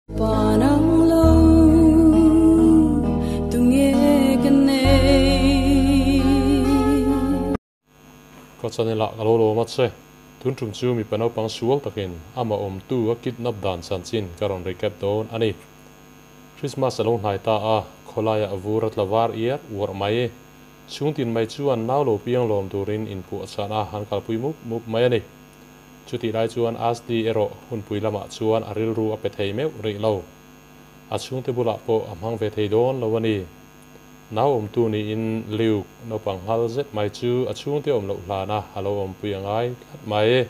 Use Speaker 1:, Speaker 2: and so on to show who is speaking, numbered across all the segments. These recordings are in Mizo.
Speaker 1: Pa nang lo tunge ka nei.
Speaker 2: Ka channel ah ka lo lawm a che. Tun tum chu mipa naupang sual takin amah awmtu a kidnap dan chanchin ka rawn recap dawn a ni. Christmas a lo hnai ta a, khawlaiah vur a tla var iar uarh mai. Chhungtin mai chuan nau lo piang lawm turin inpuahchhan a han kalpui mup mup mai a ni. Chutih lai chuan Ashley erawh hunpui lamah chuan a rilru a pe thei meuh rih lo. A chhungte bulah pawh a hmang ve thei dawn lo a ni. Nau awmtu niin Luke naupang nghal zet mai chu a chhungte awm loh hlana a lo awmpui a ngai tlat mai.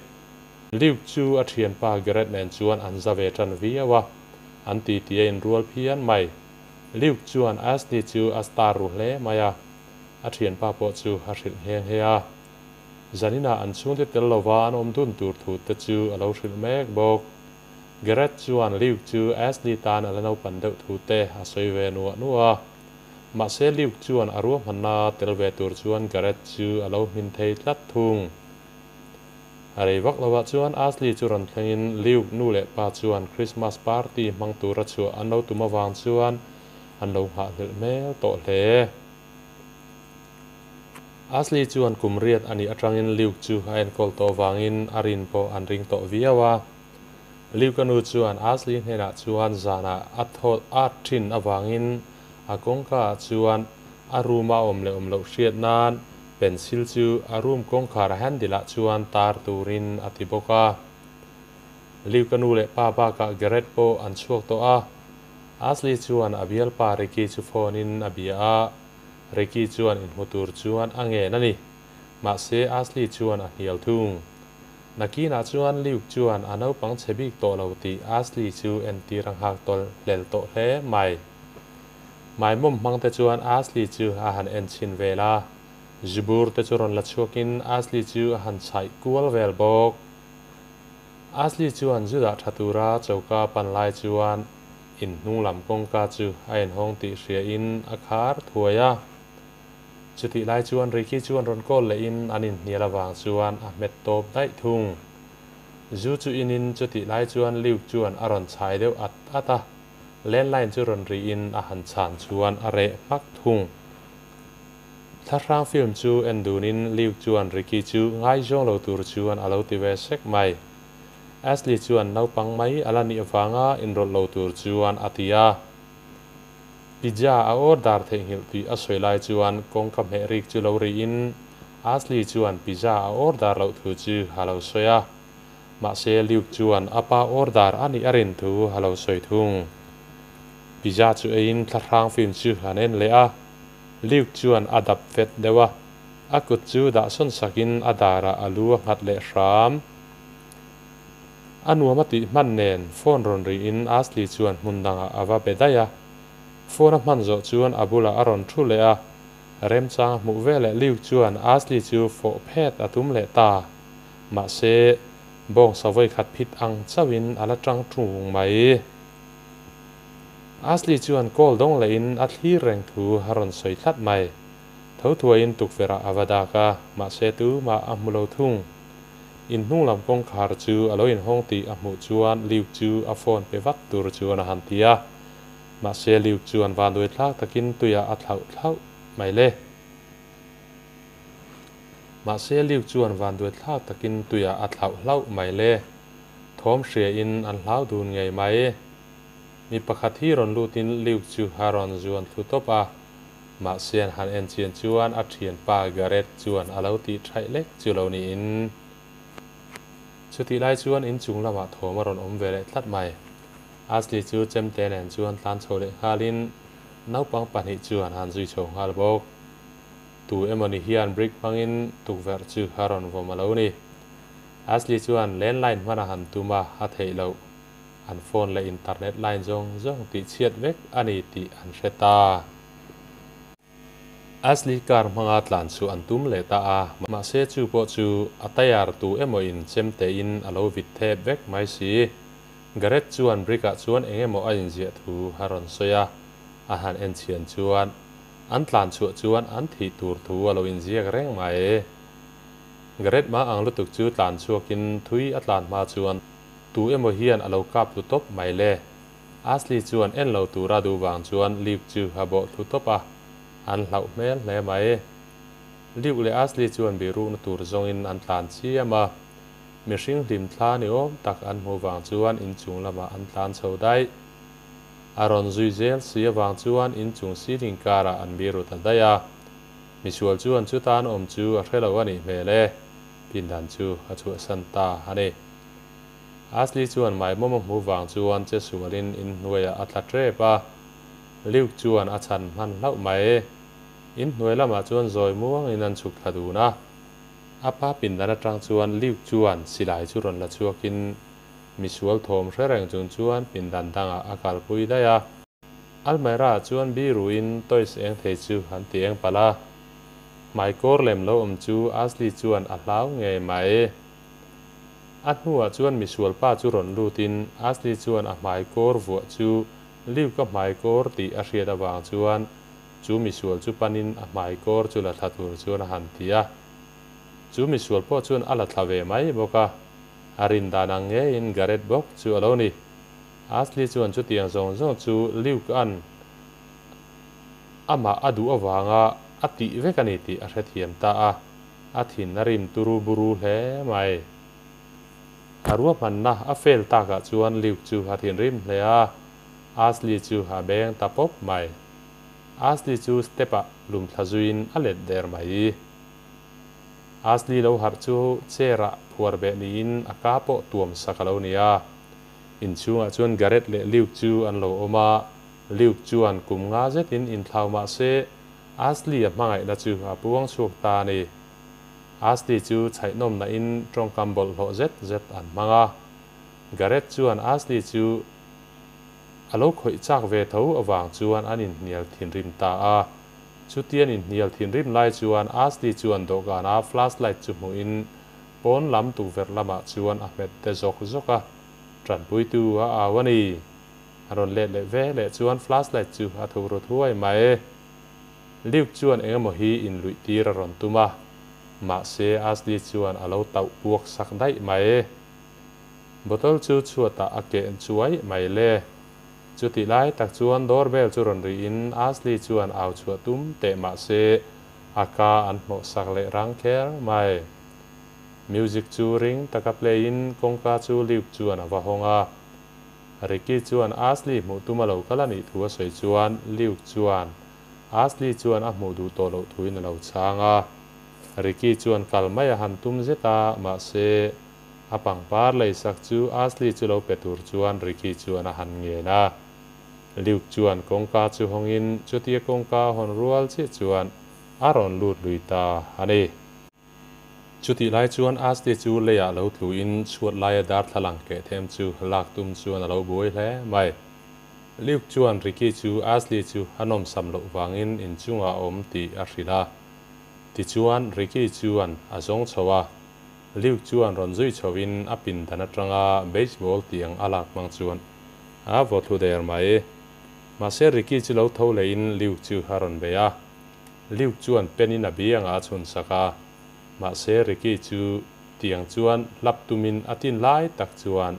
Speaker 2: Luke chu a thianpa Garrett nen chuan an za ve tan viau a, an titi a inrual phian mai. Luke chuan Ashley chu a star ru hle mai a, a thianpa pawh chu a hrilh nghe nghe a. Zaninah an chhungte tel lova an awm dun tur thu te chu a lo hrilh mek bawk. Garrett chuan Luke chu Ashley tan a la naupan deuh thu te a sawi ve nuah nuah a. Mahse Luke chuan a ruahmanna tel ve tur chuan Garrett chu a lo hmin thei tlat thung. A rei vak lovah chuan Ashley chu rawn thlengin Luke nu leh pa chuan Christmas party hmang tura chhuah an lo tum avang chuan an lo nghahhlelh hmel tawh hle. Ashley chuan kum riat a nih atangin Luke chu a enkawl tawh vangin a rin pawh an ring tawh viau a. Luke-a nu chuan Ashley hnenah chuan zanah a thawt at thin avangin a kawngka ah chuan a room a awm leh awm loh hriat nan pencil chu a room kawngkhar handle ah chuan tar turin a ti bawk a. Luke-a nu leh pa bakah Garrett pawh an chhuak tawh a. Ashley chuan a bialpa Ricky chu phone in a bia a. Ricky chuan inhmu tur chuan a ngen a ni. Mahse Ashley chuan a hnial thung. Nakinah chuan Luke chuan a naupang chhe bik tawh lo tih Ashley chu entir a nghak tawl hlel tawh hle mai. Maimawm hmang te chuan Ashley chu a han en chhin vel a. Zubur te chu rawn la chhuakin Ashley chu a han chhaih kual vel bawk. Ashley chuan Judah tha tura choka pan lai chuan In hnung lam kawngka chu a inhawng tih hria in a khar thuai a. Chutih lai chuan Ricky chuan rawn call leh in an inhnial avang chuan a hmet tawp daih thung. Zu chu in in chutih lai chuan Luke chuan a rawn chhai deuh at at a, landline chu rawn ri in a han chhan chuan a reh hmak thung. Thlahrang film chu en dun in Luke chuan Ricky chu ngaizawng lo tur chuan a lo ti ve sek mai. Ashley chuan naupang mai a la nih avanga inrawlh lo tur chuan a ti a. Pizza a order theihnghilh tih a sawi lai chuan kawngka hmeh rik chu lo riin Ashley chuan pizza a order loh thu chu a lo sawi a. Mahse Luke chuan a pa order a nih a rin thu a lo sawi thung. Pizza chu eiin thlahrang film chu an en leh a. Luke chuan a dap vet deuh a, a kut chu dahsawn sakin a darah a lu a nghat leh hram. A nuam a tih hman nen phone rawn riin Ashley chuan hmun dangah a va be daih a. Phone a hman zawh chuan a bulah a rawn thu leh a. Remchang a hmuh veleh Luke chuan Ashley chu fawh phet a tum leh ta. Mahse, bawngsa vawikhat phit ang chauhin a la tang tung mai. Ashley chuan call dawng lehin a thlir reng thu a rawn sawi tlat mai. Tho thuaiin tukverh ah a va dak a, mahse tumah a hmu lo thung. In hnung lam kawngkhar chu a lo inhawng tih a hmuh chuan Luke chu a phone pe vat tur chuan a han ti a. Mahse Luke chuan vanduai thlak takin tuiah a thlauh thlauh mai le. Mahse Luke chuan vanduai thlak takin tuiah a thlauh hlauh mai le. Thawm hria in an hlau dun ngei mai. Mi pakhat hi rawn lutin Luke chu a rawn zuan thlu tawp a. Mahse an han en chian chuan a thianpa Garrett chuan a lo tih thaih lek chu lo niin. Chutih lai chuan inchung lamah thawm a rawn awm ve leh tlat mai. Ashley chu chemte nen chuan tlan chho leh nghalin naupang pahnih chuan han zui chho nghal bawk. Tu emawni hian brick hmangin tukverh chu a rawn vawm a lo ni. Ashley chuan landline hman a han tum a, a theih loh. An phone leh internet line zawng zawng tih chhiat vek a ni tih an hre ta. Ashley car hmanga tlan chu an tum leh ta a, mahse chu pawh chu a tire tu emaw in chem tein a lo vit thep vek mai si. Garrett chuan brick ah chuan eng emaw a inziah thu a rawn sawi a, a han en chhian chuan an tlan chhuah chuan an thih tur thu a lo inziak reng mai. Garrett mah ang lutuk chu tlan chhuakin thui a tlan hma chuan tu emaw hian a lo kap tlu tawp mai le. Ashley chuan en lo tura duh vang chuan Luke chu a bawh thlu tawp a, an hlauh hmel hle mai. Luke leh Ashley chuan bihrukna tur zawngin an tlan chiam a, mihring hlim thla ni awm tak an hmuh vang chuan inchung lamah an tlan chho daih. A rawn zui zel si avang chuan inchung ceiling karah an biru ta daih a. Misual chuan chuta an awm chu a hre lo a nih hmel e, pindan chu a chhuahsan ta a ni. Ashley chuan maimawm a hmuh vang chuan che sualin inhnuaiah a tla tep a, Luke chuan a chhan hman hlauh mai. Inhnuai lamah chuan zawi muangin an chhuk thla dun a. A pa pindan atang chuan Luke chuan silai chu rawn la chhuakin misual thawm hre reng chung chuan pindan dangah a kalpui daih a. Almaira ah chuan biruin toys eng thei chu an ti eng palh a. Hmaikawr lem lo awm chu Ashley chuan a hlau ngei mai. A hnuah chuan misual pa chu rawn lutin Ashley chuan a hmaikawr vuah chu Luke-a hmaikawr tih a hriat avang chuan chu misual chu panin a hmaikawr chu la thla tur chuan a han ti a. Chu misual pawh chuan a la thla ve mai bawk a, a rin dan ang ngeiin Gareth bawk chu a lo ni. Ashley chuan chutiang zawng zawng chu Luke-a'n amah a duh avanga a tih vek a ni tih a hrethiam ta a. A thin a rim turu buru hle mai. A ruahmanna a fail takah chuan Luke chu a thinrim hle a, Ashley chu a beng ta pawp mai. Ashley chu step ah lum thla zuiin a let der mai. Ashley lo harh chu chair ah phuar beh niin a ka pawh tuam sak a lo ni a. Inchhungah chuan Gareth leh Luke chu an lo awm a, Luke chuan kum nga zetin inthlau mah se Ashley a hmangaihna chu a puang chhuak ta a ni. Ashley chu chhaihnawmna in tawngkam bawlhhlawh zet zet an hmang a. Gareth chuan Ashley chu a lo khawih chak ve tho avang chuan an inhnial thinrim ta a. Chutian inhnial thinrim lai chuan Ashley chuan dawhkana flashlight chu hmuhin pawn lam tukverh lamah chuan a hmet te zawk zawk a, tanpuitu a au a ni. A rawn let leh ve leh chuan flashlight chu a thuk ru thuai mai. Luke chuan engemaw hi inluih tir a rawn tum a, mahse Ashley chuan a lo tauh puak sak daih mai. Bottle chu chhuatah a keh chuai mai le. Chutih lai tak chuan doorbell chu rawn rihin Ashley chuan au chhuah tum teh mahse a ka an hnawh sak leh rang kher mai. Music chu ring taka play in kawngka chu Luke chuan a va hawng a. Ricky chuan Ashley hmuh tum a lo kal a nih thu a sawi chuan Luke chuan Ashley chuan a hmuh duh tawh loh thuin a lo chhang a. Ricky chuan kal mai a han tum zet a, mahse a pangpar leisak chu Ashley chu lo pe tur chuan Ricky chuan a han ngen a. Luke chuan kawngka chu hawngin chutia kawngka a hawn rual chiah chuan a rawn lut lui ta a ni. Chutih lai chuan Ashley chu leiah lo tluin chhuat laia darthlalang keh them chu lak tum chuan a lo buai hle mai. Luke chuan Ricky chu Ashley chu a nawmsam loh vangin inchungah a awm tih a hrilh a. Tichuan Ricky chuan a zawng chho a, Luke chuan rawn zui chhoin a pindan atanga baseball tiang a lak hmang chuan a vaw thlu der mai. Mahse Ricky chu lo tho lehin Luke chu a rawn bei a. Luke chuan pen in a biangah a chhun sak a, mahse Ricky chu tiang chuan hlap tumin a tin lai tak chuan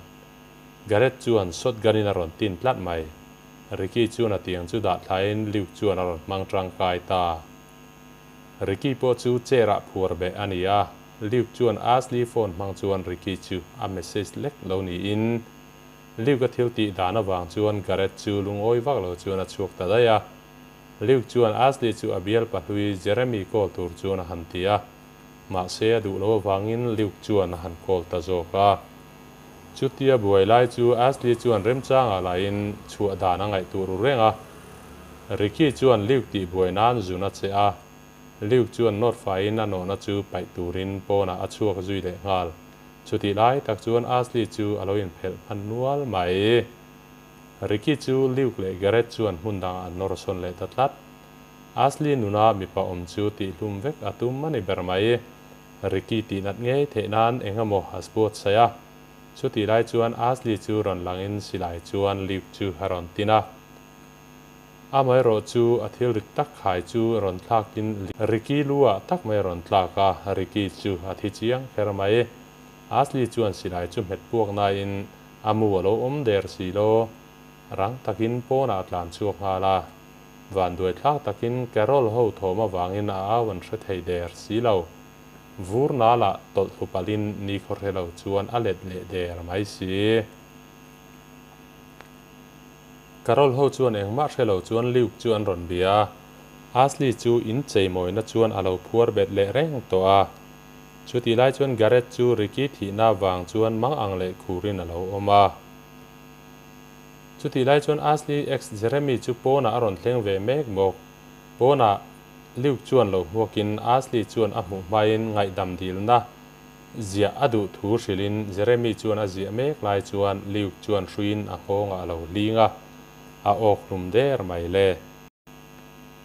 Speaker 2: Gareth chuan shotgun in a rawn tin tlat mai. Ricky chuan a tiang chu dah thlain Luke chuan a rawn hmang tangkai ta. Ricky pawh chu chair ah phuar beh a ni a, Luke chuan Ashley phone hmang chuan Ricky chu a message lek lo niin Luke a thil tih dan avang chuan Gareth chu lungawi vak lo chuan a chhuak ta daih a. Luke chuan Ashley chu a bial pahlui Jeremy call tur chuan a han ti a, mahse a duh lo avangin Luke chuan a han call ta zawk a. Chutia buai lai chu Ashley chuan remchangah lahin chhuah dan a ngaihtuah ru reng a. Ricky chuan Luke tih buai nan zun a che a, Luke chuan nawt faiin a nawhna chu paih turin pawnah a chhuak zui leh nghal. Chutih lai tak chuan Ashley chu a lo inphelh hman nual mai. Ricky chu Luke leh Gareth chuan hmun dangah an nawr sawn leh ta tlat. Ashley nuna mipa awm chu tihhlum vek a tum a ni ber mai. Ricky tihnat ngei theih nan eng emaw a buatsaih a. Chutih lai chuan Ashley chu rawn langin silai chuan Luke chu a rawn tin a. Amaherawh chu a thil rit tak khai chu rawn thlakin Ricky lu ah tak mai a rawn tlak a, Ricky chu a thi chiang kher mai. Ashley chuan silai chu hmet puak nain A mu a lo awm der si lo. Rang takin pawnah a tlan chhuak nghal a, vanduai thlak takin Carol ho thawm avangin a au an hre thei der si lo. Vur nala tawlh thlu palhin nikhaw hre lo chuan a let leh der mai si. Carol ho chuan engmah hre lo chuan Luke chu an rawn bia a, Ashley chu in cheimawina chuan a lo phuar bet leh reng tawh a. Chutih lai chuan Gareth chu Ricky thihna vang chuan mang ang leh khurin a lo awm a. Chutih lai chuan Ashley ex Jeremy chu pawnah a rawn thleng ve mek bawk. Pawnah Luke chuan lo hmuakin Ashley chuan a hmuh hmain ngaihdam dilna ziah a duh thu hrilhin Jeremy chuan a ziah mek lai chuan Luke chuan hruiin a nghawngah a lo hling a, a awk hlum der mai le.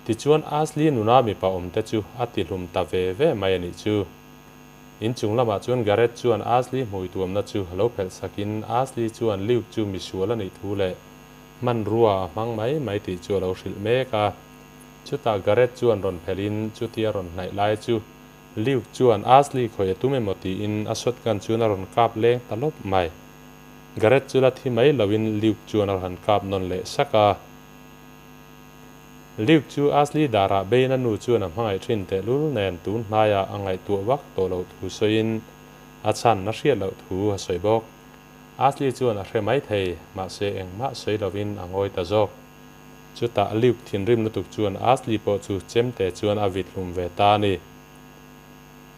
Speaker 2: Tichuan Ashley nuna mipa awmte chu a ti hlum ta ve ve mai a nih chu. Inchung lamah chuan Gareth chuan Ashley hmui tuamna chu lo phelh sakin Ashley chuan Luke chu misual a nih thu leh hmanrua a hmang mai mai tih chu a lo hrilh mek a. Chutah Gareth chuan rawn phelhin chutia rawn hnaih lai chu Luke chuan Ashley khawi a tum emaw tiin a shotgun chuan a rawn kap leng ta lawp mai. Gareth chu la thi mai loin Luke chuan a han kap nawn leh sak a. Luke chu Ashley darah bein a nu chuan a hmangaih thin tehlul nen tun hnaiah a ngaihtuah vak tawh loh thu sawiin a chhan a hriat loh thu a sawi bawk. Ashley chuan a hre mai thei, mahse engmah sawi lovin a ngawi ta zawk. Chutah Luke thinrim lutuk chuan Ashley pawh chu chemte chuan a vit hlum ve ta a ni.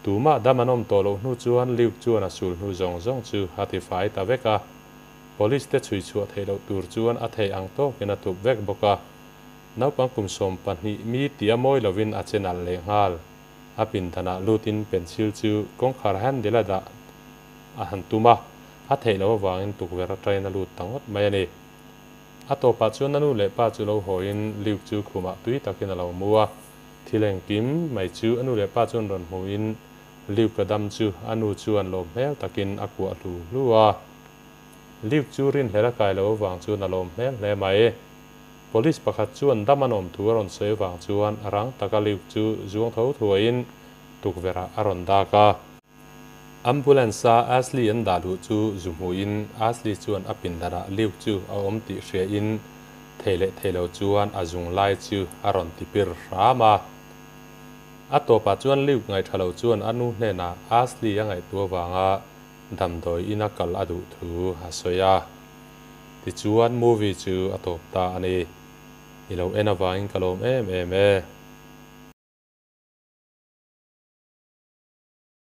Speaker 2: Tumah dam an awm tawh loh hnu chuan Luke chuan a sul hnu zawng zawng chu a tifai ta vek a. Police te chhui chhuah theih loh tur chuan a theih ang tawkin a thup vek bawk a. Naupang kum 12 mi tia mawi lovin a che nalh leh nghal. A pindanah lutin pencil chu kawngkhar handle a dah a han tum a, a theih loh avangin tukverh atangin a lut ta ngawt mai a ni. A tawpah chuan a nu leh pa chu lo hawiin Luke chu khumah tui takin a lo mu a. Thil engkim mai chu a nu leh pa chuan rawn hmuhin Luke a dam chu a nu chuan lawm hmel takin a kuah hlu hlu a. Luke chu rinhlel a kai lo avang chuan a lawm hmel hle mai. Police pakhat chuan dam an awm thu a rawn sawi avang chuan rang taka Luke chu zuang tho thuaiin tukverhah a rawn dak a. Ambulance-a Ashley an dah luh chu zu hmuhin Ashley chuan a pindanah Luke chu a awm tih hriain thei leh thei lo chuan a zung lai chu a rawn ti pir hram a. A tawpah chuan Luke ngaihṭha lo chuan a nu hnenah Ashley a ngaihtuah avanga damdawi ina kal a duh thu a sawi a. Tichuan movie chu a tawp ta a ni. I lo en avangin ka lawm em em e.